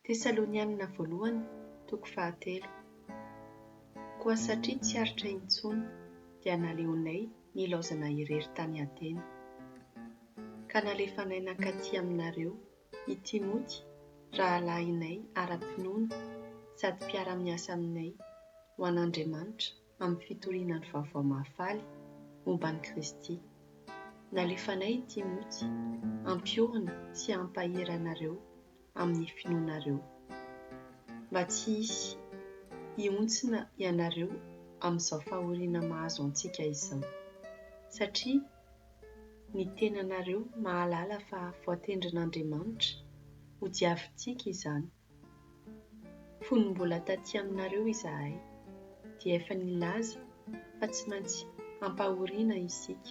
Tesalonianina voalohany, toko fahatelo. Koa satria tsy aritra intsony, dia naleonay nilaozana irery tany Atena. Ka nalefanay nankaty aminareo i Timoty rahalahinay ara-pinoana sady mpiara-miasa aminay ho an'Andriamanitra amin'ny fitoriana ny Vaovao Mahafaly momba an'i Kristy. Nalefanay i Timoty hampiorina sy hampahery anareo amin'ny finoanareo, mba tsy hisy hihontsina ianareo amin'izao fahoriana mahazo antsika izao, satria ny tenanareo mahalala fa voatendrin'Andriamanitra hodiavintsika izany. Fony mbola taty aminareo izahay, dia efa nilaza fa tsy maintsy hampahoriana isika,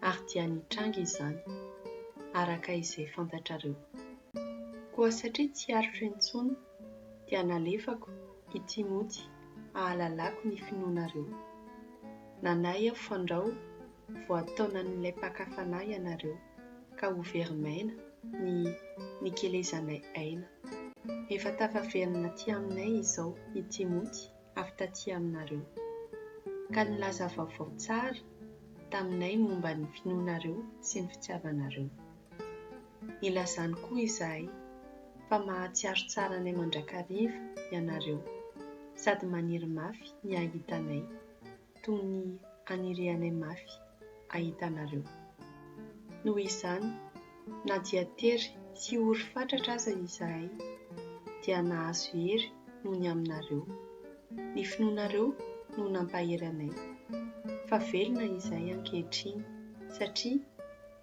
ary dia nitranga izany, araka izay fantatrareo. Koa satria tsy aritro intsony, dia nalefako i Timoty hahalalako ny finoanareo. Nanahy aho fandrao voataonan'ilay mpaka fanahy ianareo, ka ho very maina ny nikelezanay aina. Efa tafaverina aty aminay izao i Timoty avy taty aminareo, ka nilaza vaovao tsara taminay momba ny finoanareo sy ny fitiavanareo. Nilazany koa izahay fa mahatsiaro tsara anay mandrakariva ianareo, sady maniry mafy ny hahita anay, toy ny anirianay mafy hahita anareo. Noho izany, na dia tery sy ory fatratra aza izahay, dia nahazo hery noho ny aminareo. Ny finoanareo no nampahery anay, fa velona izahay ankehitriny, satria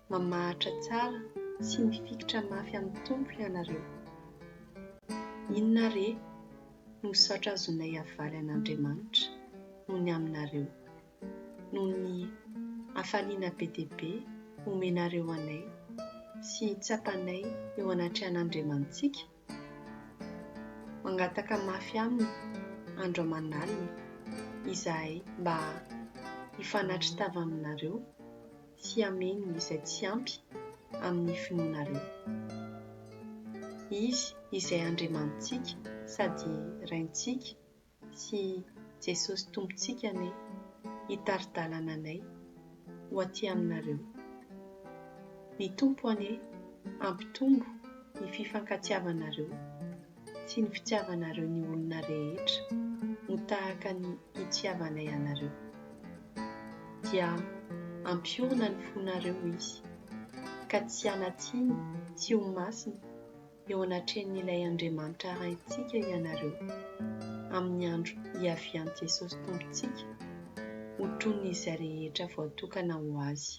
mamahatra tsara sy mifikitra mafy amin'ny Tompo ianareo. Inona re no saotra azonay havaly an'Andriamanitra noho ny aminareo, noho ny hafaliana be dia be omenareo anay sy tsapanay eo anatrehan'Andriamanitsika? Mangataka mafy aminy andro aman'alina izahay mba hifanatri-tava aminareo sy hameno izay tsy ampy amin'ny finoanareo. Izy izay Andriamanitsika sady Raintsika sy Jesosy Tompontsika anie hitari-dalana anay ho aty aminareo. Ny Tompo anie hampitombo ny fifankatiavanareo sy ny fitiavanareo ny olona rehetra ho tahaka ny itiavanay anareo. Dia hampiorina ny fonareo Izy, ka tsy hanan-tsiny sy ho masina eo anatrehan'ilay Andriamanitra Raintsika ianareo, amin'ny andro hiavian'i Jesosy Tompontsika, hotronin'izay rehetra voatokana ho Azy.